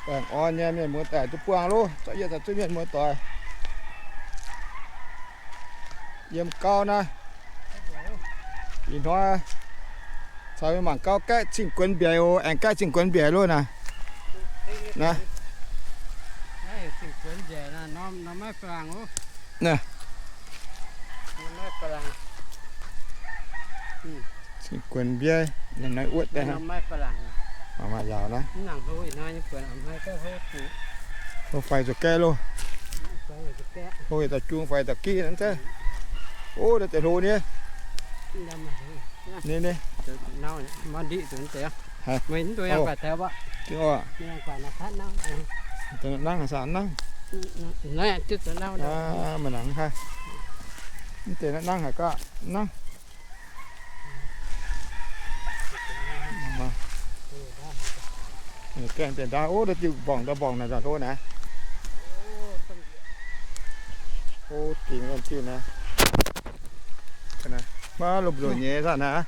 Baengh orn nyei mienh muoz-doic duqv buangh loh, zorqv yie caux zunh mienh muoz-doic yiem gauv naaiv. Ih hnoi caux mienh mangc gauv gaeqv cing-guonx mbiaec oc, aengx gaeqv cing-guonx mbiaec loh naaiv. Naaiv, naaiv, cing-guonx mbiaec, naaiv wuotv daaih, maaih yaauc naaiv. Hlo faix zuqc gaeqv loh. Hlo yietc dauh jung faix dauh giqv naaiv zeiv. Ov, naaiv deix hlo nie. Ni, ni. Maiv ndiqv zuqc deix. Haiz. Meih mv duqv yangh guaix taux. Dingh oc. Nangv haaix saah nangv. Maaih nangv haic. Mv deix nangv haic gaax nangv. Gaengh deix ndaauv, ov, naaiv diuh mborngc, ndau mborngc naaic nzangc hlo naaic. Ov, dingc wuov diuh naaiv. Maiv lomh nzoih nyei saah naaiv.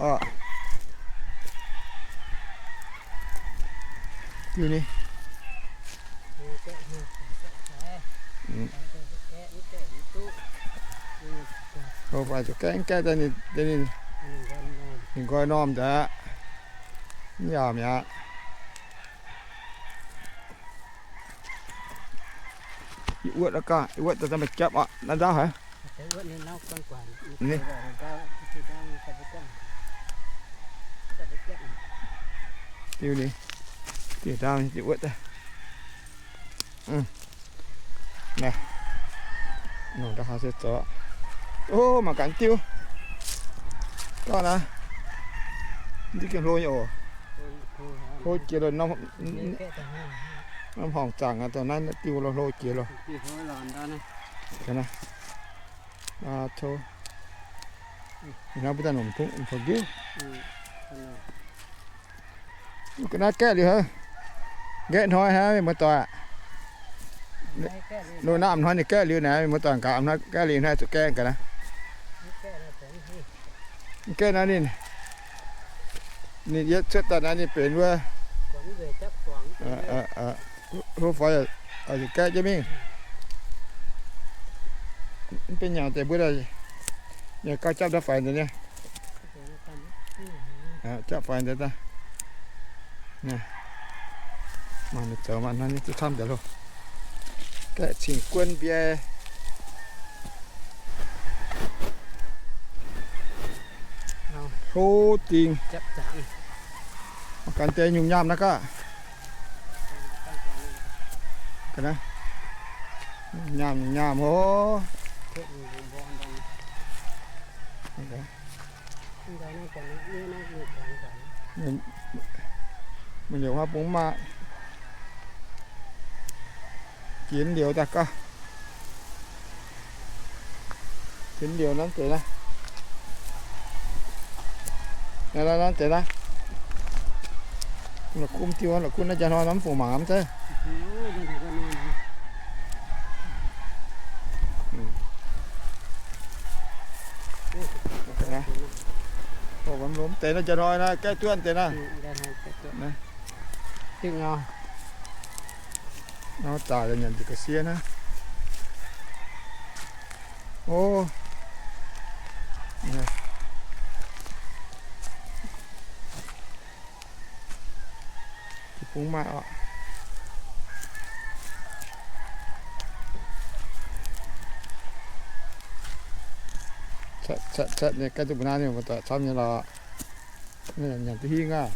Orqc. Diuh ni. Hlo faix zuqc gaeqv, gaeqv daaih ninh, ninh nqoi normh daaih aqv. Mv yaauc mi'aqv. Yie wuotv gaax, yie wuotv daaih meih japv aqv, naaiv ndaauv haic. Diuh ni, diuh ndaauv yie wuotv daaih. Naaiv, nongc ndau haaix se zoux. Ov, mangc gaax diuh. Gauh naaiv, mv diuh gengh hlo nyei oc. Hlo jiex loh, norm horngc zaangc aqv, dongh naaiv diuh hlo jiex loh. Aa, tov. Ih hnoi mbuo daaih longc pungx nqeuv. Ga'naaiv gaeqv liuz haic. Nqaeqv hnoi haic, mienh muoz-doic. Loz-hnoi ninh gaeqv liuz naaic, mienh muoz-doic, nqa'haav hnoi gaeqv liuz, ih hnoi zuqc gaeqv ga'naaiv. Mv gaeqv naaiv ninh, ninh yietv cuotv daaih naaiv ninh benx wuov hlo faix, zuqc gaeqv jienv mingh. Mv benx nyangc deix mbuo nyei gauh japv ndau faix deix nyei. Japv faix deix daaih. Mangc ninh zoux maaih hnoi nyei duqv camv deix loh. Gaeqv cing-guon mbiae. Hlo dingc. Mangc gaax deix nyungc nyaamh naaiv gaav. Nyaamh, nyaamh oc. Mingh liouc huaav bung mv maaih. Jiex liouc daaih gauh. Jiex liouc naaiv deix naaiv. Naaiv, naaiv deix naaiv. La'kuqv diuh, la'kuqv naaiv jaax hnoi nor mv fungc mangc mv zeiz. Mv deix naaiv jaax hnoi naaiv gaeqv duqv deix naaiv. Nor zaac nyanc njiec ga'sie naaiv. Ov, bung maaih oc. Catv, catv, catv nyei gaeqv duqv mbuo naaiv nyei, mbuo doic camv nyei lorqc. Nyanc duqv hingh aqv.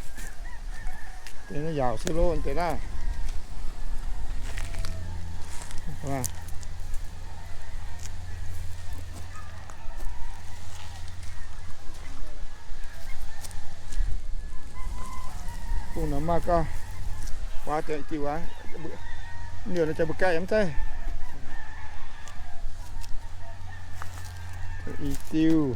Deix naaiv yaauc se loh deix naaiv. Bung nor maaih gauh waac deix diuh aqv. Liouh nor jaax mbuo gaeqv yaac mv zeiz. I diuh.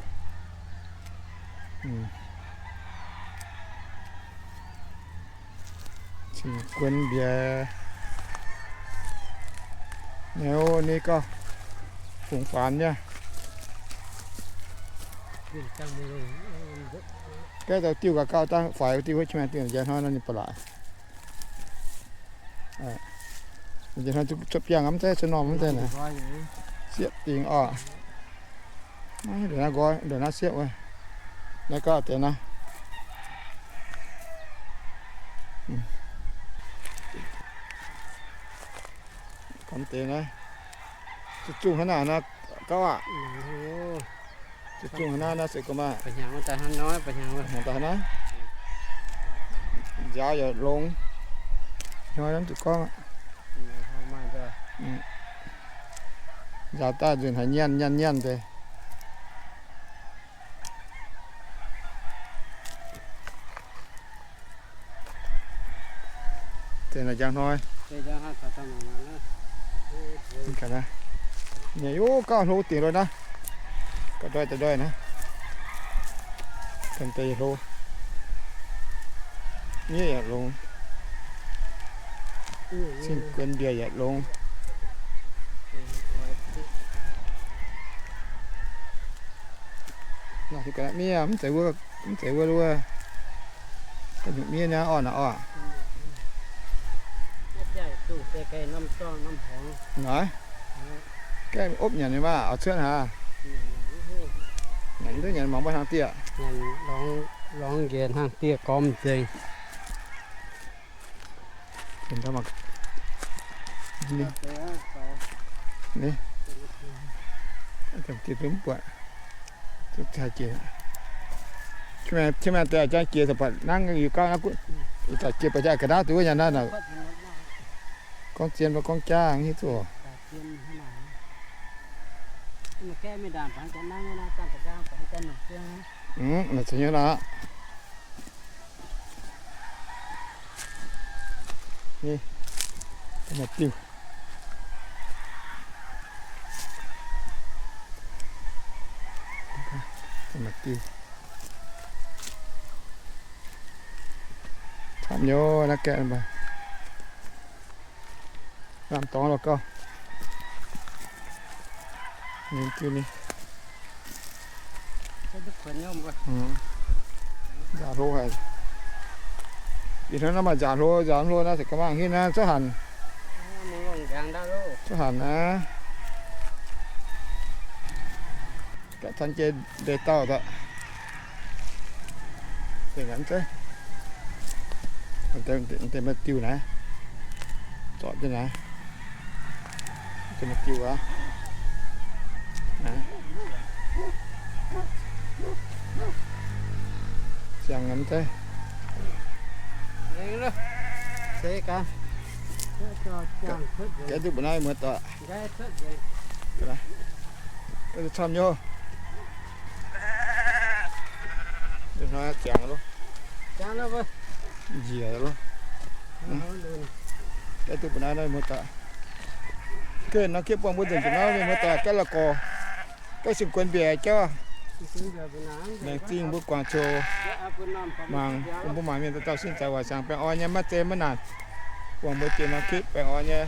Cing-guon mbiae. Naaiv ni gauh fungx faanx nyei. Gaeqv dauh diuh gaax gauh dangh faix diuh wuov qiex maengh diuh njiec hnoi nor ninh ba'laqc. Cuotv biangh mv zeiz, cuotv normh mv zeiz naaic. Siepv dingc oc. Ndongc naaiv nqoi, ndongc naaiv siepv wuov. Naaiv gauh deix naaiv. Gamh deix naaiv. Zuqc zungh hnangv naaic naaiv gauh aqv. Zuqc zungh hnangv naaiv naaiv se gorngv maaih hnyangx daaih hnangv naaiv. Nziaaux yaac longx. Hnoi naaiv zuqc gorngv aqv. Nziaaux daaih nzunc haiz nyanc nyanc nyanc deix. Deix naaic njang hnoi. Nyei, o, gauh hlo dingc loh naaiv. Gauh ndoih daaih ndoih naaiv. Ganh deix hlo. Miev yaac longx. Zinh guon mbiec yaac longx. Naaiv ga'naaiv miev mv zeiz wuov, mv zeiz wuov, wuov. Ga'nyungc miev nyei orn aqv oc. Naaiv, gaeqv opv nyanc nyei maah, oix cuotv haaix? Nyanc duqv nyanc mangc mbuo hnangv dieh. Lorngx njiec hnangv dieh gormx nzengc. Qiex maaih deix jangx jiex, baac nangv yie gauh, ih zanc jiex baac jaa ga'naaiv duqv wuov nyanc naaiv nor. Gorngv zien mv gorngv jaav hiuv duqv. Mv, naaic caux hnyouv nor aqv. Ni, maaih diuh. Maaih diuh. Camv nyei naaiv gaeqv mv baac. Lamh dorngx lorh gauh. Ninh diuh ni. Nzaaux hlo haic. Ih hnoi naaiv maaih nzaaux hlo, nzaaux hlo naaiv se ga'mangc hinv naaiv zuov hanc. Zuov hanc naaiv. Gaeqv caux jiex ndeic dauh daaih. Deix maaih diuh naaiv. Zorpc jienv naaiv. Deix maaih diuh aqv. Ziangh mv zeiz. Gaeqv duqv mbu'naaiv muoz-doic. Camv nyei. Njiec loh. Gaeqv duqv mbu'naaiv muoz-doic. Gengh nor kipv buangh mbuo nzengc zuqc naaiv mienh muoz-doic gaeqv la'gorx. Gaeqv sing guon mbiec jauv. Laengz zingh mbuo guangc ziouc mangc, bun mbuo mangc mienh dauh dauh sin zaix waac siangx baengh orn nyei, maiv zeiz maiv naanc. Buangh mbuo jiex nor kipv baengh orn nyei.